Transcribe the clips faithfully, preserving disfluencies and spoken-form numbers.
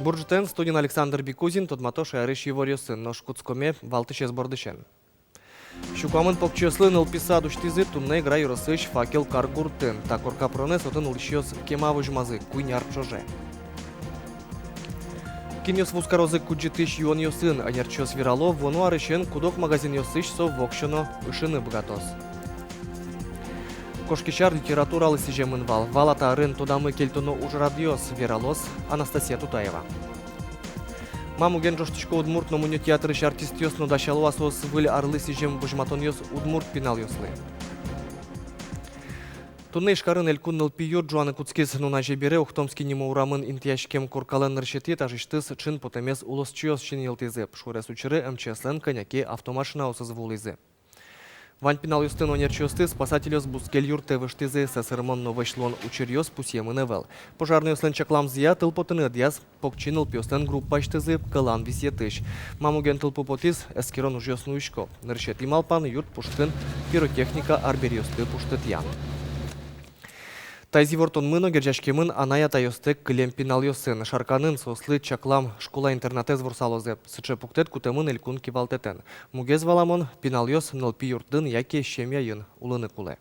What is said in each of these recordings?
Бур ӝытэн! Студиын Александр Бикузин. Тодмато шаерысь иворъёсын. Нош кутскоме валтӥсез бордысен. Сю куамын покчиослы нылпи сад усьтӥзы туннэ Эгра ёросысь Факел кар гуртын. Та корка пыронэз отын улӥсьёс кема возьмазы куинь ар ӵоже. Кинъёс вузкарозы кудӟытӥсь юонъёсын? Ӧнерчиос верало, вуоно арысен куд-ог магазинъёсысь со воксё но ышыны быгатоз. Кошкись ар литературалы сӥземын вал. Вал-а та арын тодамы кельтоно ужрадъёс, вералоз Анастасия Тутаева. Ма муген ӝожтӥсько удмурт но мунё театрысь артистъёс но дасяло-а соос выль арлы сӥзем возьматонъёс удмурт пиналъёслы? Туннэ Ижкарын элькун нылпи юрт ӝуаны кутскиз. Нуназе бере Ухтомский нимо урамын интыяськем коркалэн нырысетӥ этажысьтыз ӵын потэмез улосчиос синйылтӥзы. Шугрес учыре эм че эслэн кӧня ке автомашинаосыз вуылӥзы. Вань пиналъёсты но ӧнерчиосты спасательёс бускель юртэ выжтӥзы. Сӧсырмон но вӧсь луон учыръёс пусъемын ӧвӧл. Пожарнойёслэн чакламзыя, тыл потыны ӧдъяз покчи нылпиослэн группаысьтызы кӧлан висъетысь. Ма муген тылпу потӥз, эскерон ужъёс нуисько. Нырысетӥ малпан — юрт пушкын пиротехника арбериосты пуштытъян. Таиз ивортонмы но герӟаськемын анай-атайёстэк кылем пиналъёсын. Шарканын соослы чаклам школа-интернатэз ворсалозы. Сыӵе пуктэт кутэмын элькун кивалтэтэн. Мугез, валамон, пиналъёс нылпи юртын яке семьяын улыны кулэ.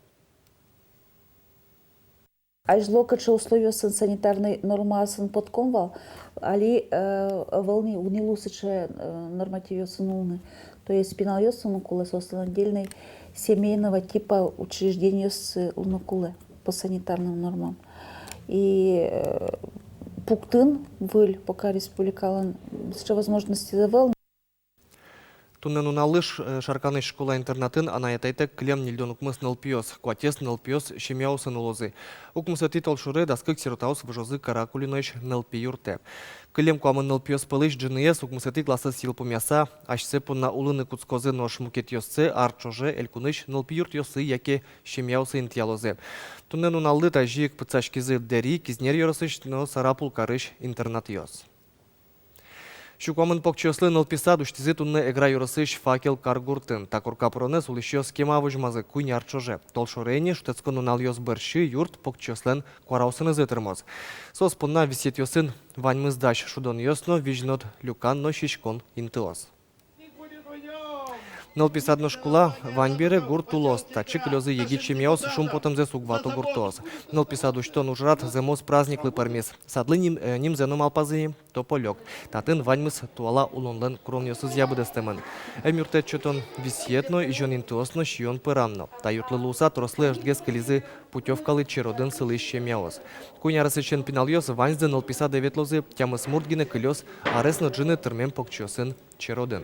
Азьло кыӵе условиосын, санитарной нормаосын потком вал, али, э, ӧвӧл ни, уг ни луы сыӵе, э, нормативъёсын улыны. То есть пиналъёс луыны кулэ, соослэн отдельной семейного типа учреждениос луыны кулэ по санитарным нормам. И, э, пуктыны выль пока республикалэн сыӵе возможностез ӧвӧл. Туннэ нуналлы Ш-, э, Шарканысь школа-интернатын анай-атайтэк кылем ньыльдон укмыс нылпиос. Куатез нылпиос семьяосын улозы. Укмысэтӥ толшоре дас кык сиротаос выжозы Каракулиноысь нылпи юртэ. Кылем куамын нылпиос пӧлысь ӝыныез укмысэтӥ классэз йылпумъяса асьсэ понна улыны кутскозы, нош мукетъёссэ ар ӵоже элькунысь нылпи юртъёсы яке семьяосы интыялозы. Туннэ нуналлы тазьы ик пытсаськизы Дэри, Кизнер ёросысь но Сарапул карысь интернатъёс. Сю куамын покчиослы нылпи сад усьтӥзы туннэ Эгра ёросысь Факел кар гуртын. Та корка пыронэз улӥсьёс кема возьмазы куинь ар ӵоже. Толшоре ини, шутэтскон нуналъёс бӧрсьы, юрт покчиослэн куараосынызы тырмоз. Соос понна висъетъёсын ваньмыз дась: шудонъёс но, визь-нод люкан но сиськон интыос. Нылпи сад но школа вань бере, гурт улоз. Татчы кылёзы егит семьяос, шумпотэмзэс уг вато гуртоос. Нылпи сад усьтон ужрад зэмос праздниклы пӧрмиз. Садлы ним-, э, нимзэ но малпазы ини: «Тополёк». Татын ваньмыз туала улонлэн куронъёсызъя быдэстэмын. Эмъюрттэт сётон висъет но, изён интыос но, сиён-пӧран но. Та юртлы луыса, трослы ӧжытгес кылизы путёвкалы черодын сылӥсь семьяос. Куинь аресысен пиналъёс ваньзы нылпи садэ ветлозы, тямыс мурт гинэ кылёз арес но ӝыны тырмем покчиосын черодын.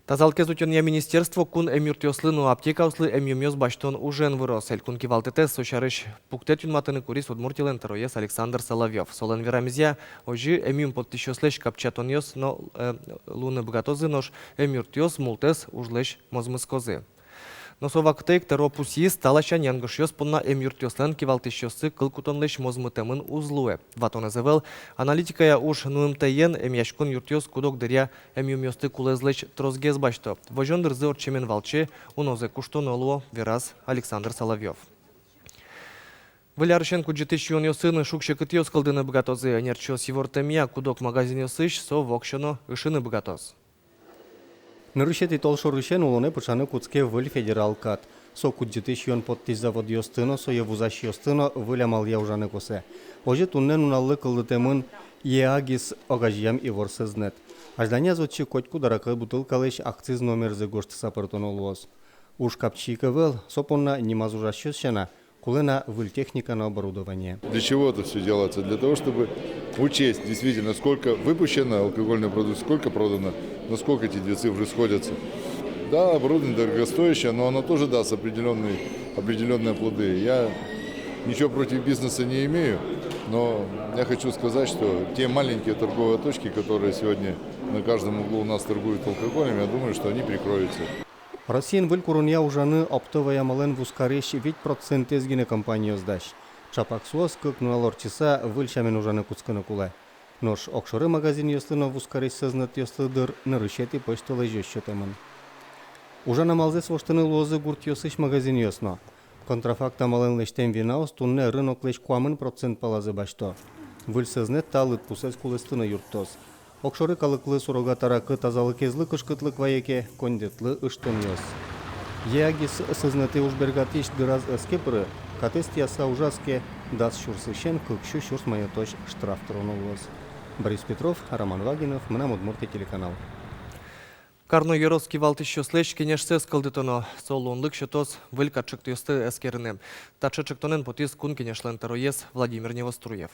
Тазалыкез утёнъя министерство кун эмъюртъёслы но аптекаослы эмъюмъёс басьтон ужен выроз. Элькун кивалтэтэз со сярысь пуктэт юнматыны куриз Удмуртилэн тӧроез Александр Соловьёв. Солэн верамезъя, озьы эмъюм поттӥсьёслэсь капчиятонъёс но, э, луыны быгатозы, нош эмъюртъёс мултэс ужлэсь мозмытскозы. Но со вакытэ ик тӧро пусйиз: та ласянь янгышъёс понна эмъюртъёслэн кивалтӥсьёссы кыл кутонлэсь мозмытэмын уз луэ. Ватонэз ӧвӧл. Аналитикая уж нуымтэен, эмъяськон юртъёс куд-ог дыръя эмъюмъёсты кулэзлэсь тросгес басьто. Возён дырзы ортчемен валче унозэ куштоно луо, вераз Александр Соловьёв. Выль арысен кудӟытӥсь юонъёсын шуг-секытъёс кылдыны быгатозы. Ӧнерчиос ивортэмъя, куд-ог магазинъёсысь со воксё но ышыны быгатоз. Нырысетӥ толшорысен улонэ пыӵаны кутске выль федерал кат. Со кудӟытӥсь юон поттӥсь заводъёсты но, сое вузасьёсты но выль амалъя ужаны косэ. Озьы туннэ нуналлы кылдытэмын «Еагис» огазеям ивор сӧзнэт. Азьланяз отчы котькуд аракы бутылкалэсь акциз номерзэ гожтыса пыртоно луоз. Уж капчи ик ӧвӧл, со понна нимаз ужасьёс сяна кулэ на выль техника но оборудование. Для чего это всё делается? Для того, чтобы учесть действительно, сколько выпущено алкогольной продукции, сколько продано, насколько эти две цифры сходятся. Да, оборудование дорогостоящее, но оно тоже даст определённые, определённые плоды. Я ничего против бизнеса не имею, но я хочу сказать, что те маленькие торговые точки, которые сегодня на каждом углу у нас торгуют алкоголем, я думаю, что они прикроются. Россиын выль куронъя ужаны оптовой амалэн вузкарись вить процентэз гинэ компаниос дась. Чапак соос кык нунал ортчыса выль сямен ужаны кутскыны кулэ. Нош огшоры магазинъёслы но вузкарись сӧзнэтъёслы дыр нырысетӥ пӧсьтолэзёзь сётэмын. Ужан амалзэс воштыны луозы гуртъёсысь магазинъёс но. Контрафакт амалэн лэсьтэм винаос туннэ рыноклэсь куамын процент палазэ басьто. Выль сӧзнэт та лыдпусэз кулэстыны юрттоз. Огшоры калыклы сурогат аракы тазалыкезлы кышкытлык вае ке, коньдэтлы ыштонъёс. Е агис сӧзнэтэ уж бергатӥсь дыраз ӧз ке пыры, катэз тӥяса ужаз ке, дас сюрсысен кык сю сюрс манетозь штраф тыроно луоз. Борис Петров, Роман Вагинов, «Мынам Удмуртие» телеканал. Карно ёрос кивалтӥсьёслэсь кенешсэс кылдытоно. Со луонлык сётоз выль катчектъёсты эскерыны. Таӵе чектонэн потӥз Кун Кенешлэн тӧроез Владимир Невоструев.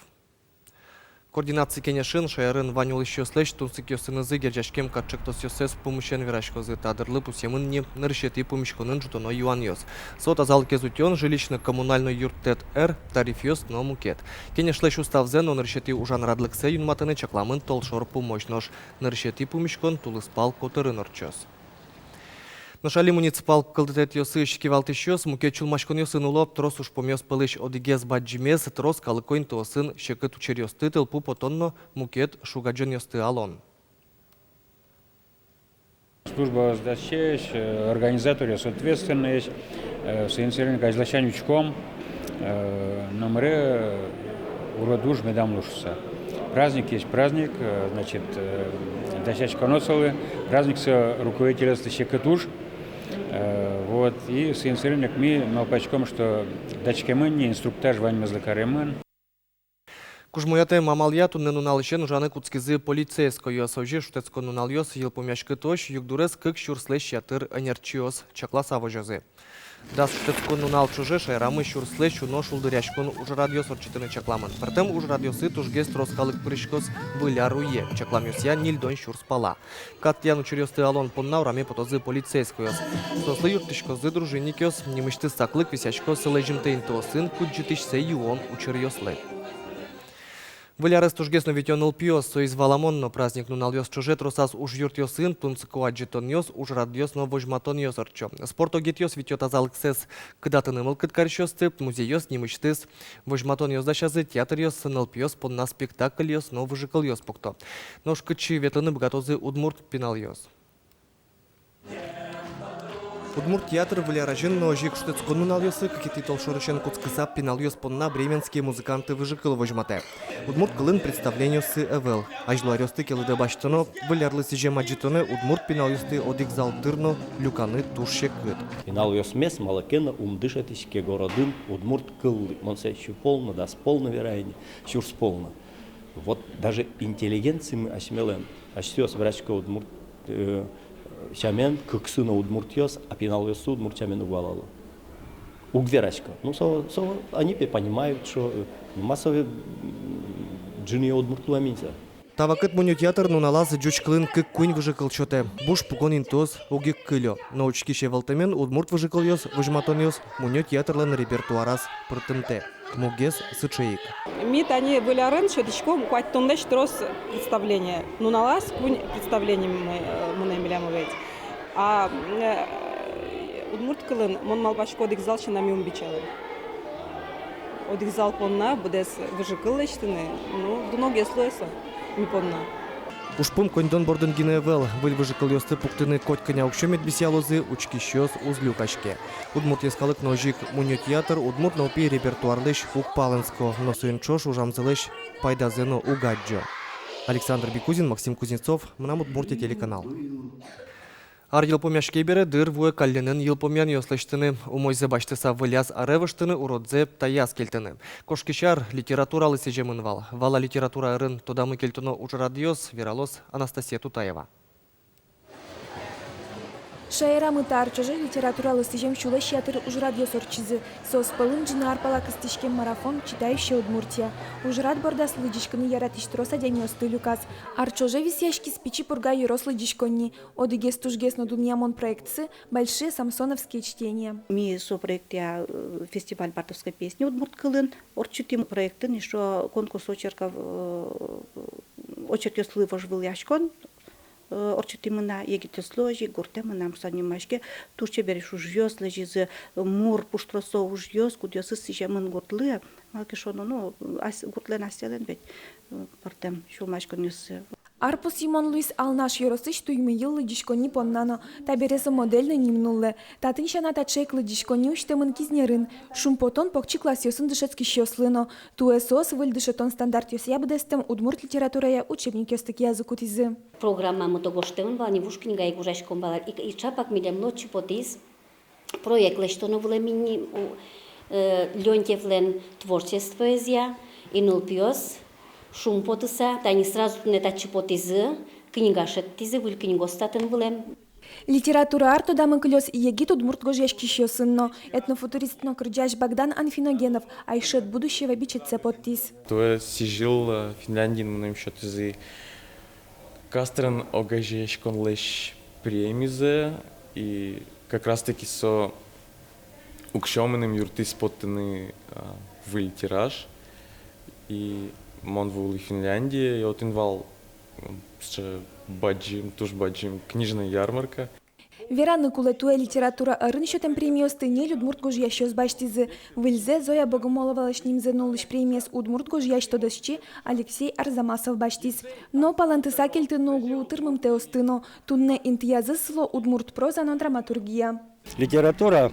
Координаци кенешын шаерын вань улӥсьёслэсь тунсыкъёсынызы герӟаськем катчектосъёссэс пумысен вераськозы. Та дырлы пусъемын ни нырысетӥ пумиськонын ӝутоно юанъёс. Со тазалыкез утён, жилищно-коммунальной юрттэт ӧр, тарифъёс но мукет. Кенешлэсь уставзэ но нырысетӥ ужан радлыксэ юнматыны чакламын толшор пумозь, нош нырысетӥ пумиськон тулыспал котырын ортчоз. Нош али муниципал кылдытэтъёсысь кивалтӥсьёс мукет сюлмаськонъёсын уло. Трос ужпумъёс пӧлысь одӥгез бадӟымез — трос калыко интыосын секыт учыръёсты тылпу потон но мукет шуг-адӟонъёсты алон. Службаос дасесь, э, организаторъёс ответственноесь, э, соин сэрен ик азьласянь учком, э, номыре урод уж медам луы шуыса. Праздник есть праздник, э, значит, э, дасяськоно солы, праздниксы руководительёслы секыт уж. Э, вот, и соин сэрен ик ми малпаськом, что дасяськемын ни, инструктаж ваньмызлы каремын. Кужмоятэм амалъя туннэ нуналысен ужаны кутскизы полицейскойёс. Озьы шутэтскон нуналъёс йылпумъяськытозь югдурез кык сюрслэсь ятыр ӧнерчиос чакласа возёзы. Дас шутэтскон нунал ӵоже шаерамы сюрслэсь уно шулдыръяськон ужрадъёс ортчытыны чакламын. Пӧртэм ужрадъёсы тужгес трос калык пыриськоз Выль ар уе, чакламъёсъя ньыльдон сюрс пала. Кат тӥян учыръёсты алон понна ураме потозы полицейскойёс. Соослы юрттӥськозы дружинникъёс, нимысьтыз саклык висъяськоз лэзьымтэ интыосын кудӟытӥсьсэ юон учыръёслы. Выль арез тужгес но витё нылпиос, соиз валамон но. Праздник нуналъёс ӵоже тросаз ужъюртъёсын тунсыко адӟытонъёс, ужрадъёс но возьматонъёс ортчо. Спорт огетъёс витё тазалыксэс кыдатыны мылкыд карисьёсты, музейёс нимысьтыз возьматонъёс дасязы, театръёс нылпиос понна спектакльёс но выжыкылъёс пукто. Нош кытчы ветлыны быгатозы удмурт пиналъёс? Удмурт театр Выль ар азьын но озьы ик шутэтскон нуналъёсы кыкетӥ толшорысен кутскыса пиналъёс понна «Бременские музыканты» выжыкыл возьматэ. Удмурт кылын представлениоссы ӧвӧл. Азьло аръёсты ке лыдэ басьтоно, Выль арлы сӥзем адӟытонэ удмурт пиналъёсты одӥг зал тыр но люканы туж секыт. Пиналъёсмес малы ке но ум дышетӥське городын удмурт кыллы. Мон сое сю пол но, дас пол но верай ини, сюрс пол но. Вот даже интеллигенцимы асьмелэн, асьсэос верасько удмурт, э, сямен, кыксы но удмуртъёс, а пиналъёссы удмурт сямен уг валало. Уг верасько. Ну, со, со, они пе понимают, что, э, ну, массовый, м, ӝыныё удмурт луэм ини со. Та вакыт мунё театр нуналаз ӟуч кылын кык-куинь выжыкыл сётэ. Буш пукон интыос уг ик кылё. Но учкись ӧвӧлтэмен удмурт выжыкылъёс, возьматонъёс мунё театрлэн репертуараз пыртымтэ. Мугез сыӵе ик. Ми тани Выль арын сётӥськом куатьтонлэсь трос представление. Нуналаз куинь представление мы, э, мынэ милям ведь. А, э, удмурт кылын, мон малпасько, одӥг зал сяна ми ум бичалэ. Одӥг зал понна быдэс выжыкыл лэсьтыны, ну, дуногес луэ со ми понна. Ужпум коньдон бордын гинэ ӧвӧл. Выль выжыкылъёсты пуктыны котькӧня уксё мед висъялозы, учкисьёс уз люкаське. Удмурт йӧскалык но озьы ик мунё театр удмурт нылпи репертуарлэсь уг палэнско, но соин ӵош ужамзылэсь пайдазэ но уг адӟо. Александр Бекузин, Максим Кузнецов, «Мынам Удмуртие» телеканал. Ар йылпумъяське бере, дыр вуэ каллен йылпумъянъёс лэсьтыны. Умойзэ басьтыса, выльяз аре выжтыны, уродзэ таяз кельтыны. Кошкись ар литературалы сӥземын вал. Вала литература арын тодамы кельтоно ужрадъёс, вералоз Анастасия Тутаева. Шаерамы та ар ӵоже литературалы сӥзем сюлэсь ятыр ужрадъёс ортчизы. Соос пӧлын ӝыны ар пала кыстӥськем марафон «Читающая Удмуртия». Ужрад бордаз лыдӟиськыны яратӥсь трос адямиосты люказ. Ар ӵоже висъяськиз Пичи Пурга ёрос лыдӟисконни. Одӥгез тужгес но дунъямон проектсы — «Большие самсоновские чтения». Ми со проектъя, э, фестиваль мартовской песни удмурт кылын ортчытӥм. Проектын ещё конкурс очерков, э, очеркъёслы вожвылъяськон, э, ортчытӥмы на, егитъёслы озьы ик, гуртэ мынам со нимаське. Туж чебересь ужъёс лэзизы, мур пуштросо ужъёс, кудъёсыз сӥземын гуртлы. Малы ке шуоно, ну, ас-, гуртлэн асьсэлэн ведь, э, пӧртэм сюлмаськонъёссы. Ар пусйымон луиз Алнаш ёросысь Туймыйыл лыдӟиськонни понна но. Табере со модельной ним нуллэ. Татын сяна таӵе ик лыдӟиськонни усьтэмын Кизнерын. Шумпотон покчи классъёсын дышетскисьёслы но. Туэ соос выль дышетон стандартъёсъя быдэстэм удмурт литературая учебникъёсты киязы кутӥзы. Программамы то гожтэмын вал ни, вуж книгаен ик ужаськом вал, и, и чапак милемлы отчы потӥз. Проект лэсьтоно вылэм ини, у, э, Леонтьевлэн творчествоезъя, и нылпиос шумпотыса, тани сразу туннэ татчы потӥзы, книга шедьтӥзы, выль книгаос татын вылэм. Литература ар тодамы кылёз егит удмурт гожъяськисьёсын но. Этнофутурист но кырӟась Богдан Анфиногенов «Айшет будущего» бичетсэ поттӥз. Туэ сӥзьыл, э, Финляндиын мыным сётӥзы Кастрен огазеяськонлэсь премизэ, и как раз-таки со уксё мыным юрттӥз поттыны, а, выль тираж. И мон вуылӥ Финляндие, и отын вал, м, сыӵе бадӟым, туж бадӟым книжной ярмарка. Вераны кулэ, туэ литература арын сётэм премиосты ньыль удмурт гожъясьёс басьтӥзы. Выльзэ Зоя Богомоловалэсь нимзэ нуллӥсь премиез удмурт гожъясь-тодосчи Алексей Арзамасов басьтӥз. Но палэнтыса кельтыны уг луы тырмымтэосты но. Туннэ интыязы сыло удмурт проза но драматургия. Литература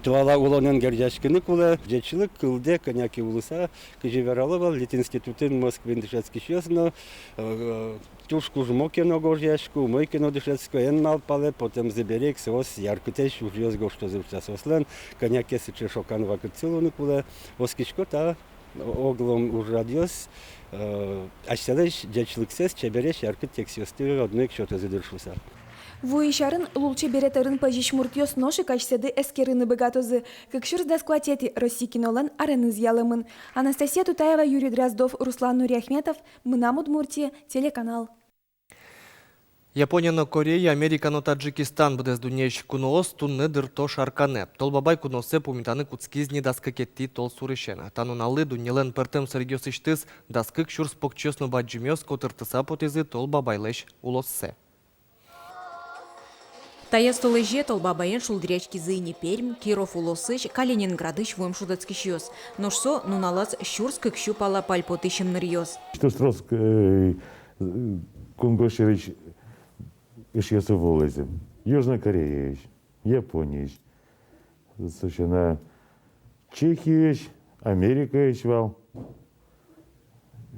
туала улонэн герӟаськыны кулэ, ӟечлык кылдэ кӧня ке улыса, кызьы верало вал литинститутын Москваын дышетскисьёс но, э, туж кужмо ке но гожъясько, умой ке но дышетско, эн малпалэ, потэмзы бере ик соос яркытэсь ужъёс гожтозы шуса. Соослэн кӧня ке сыӵе шокан вакытсы луыны кулэ. Оскисько, та оглом ужрадъёс, э, асьсэлэсь ӟечлыксэс, чебересь яркыт текстъёсты одно ик сётозы дыр шуса. Вуись арын лулчеберет ӧрын пӧзись муртъёс нош ик асьсэды эскерыны быгатозы. Кык сюрс дас куатетӥ Россия кинолэн ареныз ялэмын. Анастасия Тутаева, Юрий Дроздов, Руслан Нуриахметов, «Мынам Удмуртие» телеканал. Япония но Корея, Америка но Таджикистан — быдэс дуннеысь куноос туннэ дырто Шарканэ. Тол Бабай кунооссэ пумитаны кутскиз ни дас кыкетӥ толсурысен. Та нуналлы дуннелэн пӧртэм сэрегъёсысьтыз дас кык сюрс покчиос но бадӟымъёс котыртыса потӥзы Тол Бабайлэсь улоссэ. Таяз толэзе Тол Бабаен шулдыръяськизы ини Пермь, Киров улосысь, Калининградысь вуэм шутэтскисьёс. Нош со нуналаз сюрс кык сю пала пальпотӥсь ымныръёс. Туж трос, э, кунгож сьӧрысь эшъёсы вуылӥзы. Южной Кореяысь, Япониысь, со сяна Чехиысь, Америкаысь вал.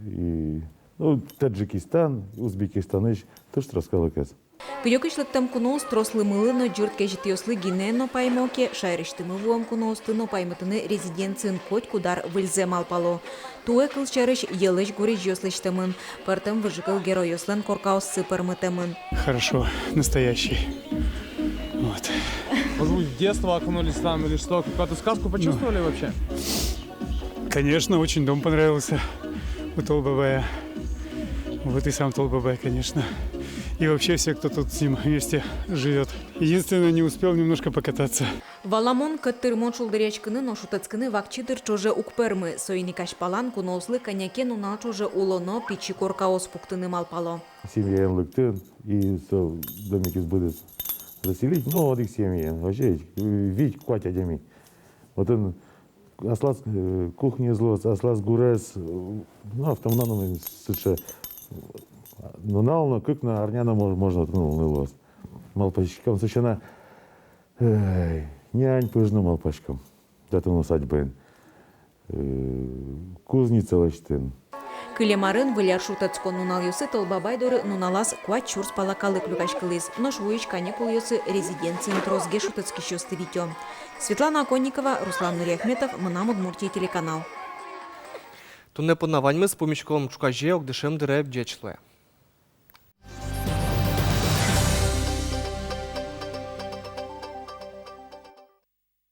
И, ну, Таджикистан, Узбекистанысь туж трос калыкез. Кыдёкысь лыктэм куноос трос лымылы но ӟырт кезьытъёслы гинэ но паймо ке, шаерысьтымы вуэм куноосты но паймытыны резиденциын котькуд ар выльзэ малпало. Туэ, кылсярысь, йӧлэсь гурезьёс лэсьтэмын, пӧртэм выжыкыл геройёслэн коркаоссы пӧрмытэмын. Хорошо, настоящий. Вот. Может быть, в детство окунулись там или что? Какую-то сказку почувствовали вообще? Конечно, очень дом понравился у Тол Бабая. Вот и сам Тол Бабай, конечно. И вообще все, кто тут с ним вместе живёт. Единственное, не успел немножко покататься. Валамон, кӧт тырмон шулдыръяськыны но шутэтскыны вакчи дыр ӵоже уг пӧрмы. Соин ик азьпалан куноослы кӧня ке нунал ӵоже улоно пичи коркаос пуктыны малпало. Семьяен лыктын, и со домикез быдэс заселить, но одӥг семьяен, вообще, вить-куать адями. Отын аслаз, э, кухняез луоз, аслаз гурез, э, ну, автономно, сыӵе, э, нунал но, кык но, арня но мож-, можно отын улыны луоз. Малпаськом со сяна, эй, нянь пыжны малпаськом. Татын усадьбаын, э, кузница лэсьтыны. Кылем арын, Выль ар шутэтскон нуналъёсы, Тол Бабай доры нуналаз куать сюрс пала калык люкаськылӥз. Нош вуись каникулъёсы резиденциын тросгес шутэтскисьёсты витё. Светлана Оконникова, Руслан Нуриахметов, «Мынам Удмуртие» телеканал. Туннэ понна ваньмыз. Пумиськом ӵуказе ог дышем дыре. Ӟеч луэ.